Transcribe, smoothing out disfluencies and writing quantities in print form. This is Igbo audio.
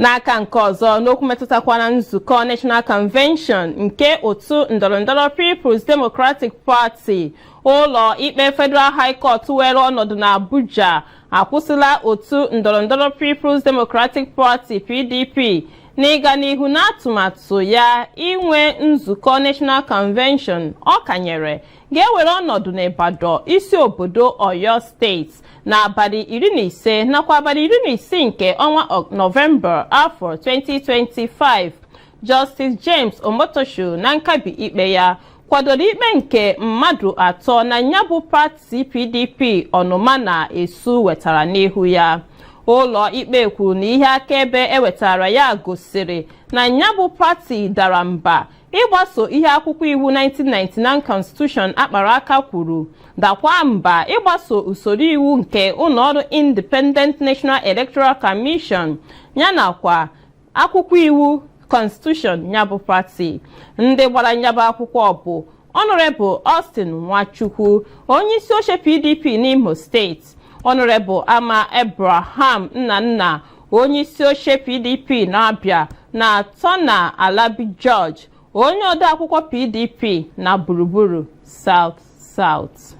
N'aka nke ọzọ, n'okwu metụtakwara nzukọ National Convention nke otu ndọrọndọrọ People's Democratic Party, ụlọ ikpe Federal High Court were ọnọdụ na Abuja akwụsịla otu ndọrọndọrọ People's Democratic Party, PDP, n'ịga n'ihu n'atụmatụ ya inwe nzukọ National Convention ọ kanyere ga-ewere ọnọdụ n'Ibadan, isi obodo Oyo Steeti, n'abalị 15 nakwa abalị 16 nke ọnwa Nọvemba afọ 2025. Justice James Omotosho, na nkabi ikpe ya, kwadoro ikpe nke mmadụ atọ na nyabụ pati PDP ọnụma na-esu wetara n'ihu ya. Ụlọ ikpe kwuru na ihe akaebe ewetara ya gosiri na nyabụ pati dara mba ịgbaso ihe akwụkwọ iwu 1999 Constitution akpara aka kwuru, dakwa mba ịgbaso usoro iwu nke ụlọọrụ Independent National Electoral Commission yanakwa akwụkwọ iwu Constitution nyabụ pati. Ndị gbara nyabụ akwụkwọ bụ Honorable Austin Nwachukwu, onye isi oche PDP n'Imo Steeti, Honorable Ama Abraham Nnanna, onye isi oche PDP na-Abia, na Tona Alabi George, onye odeakwụkwọ PDP na gburugburu South South.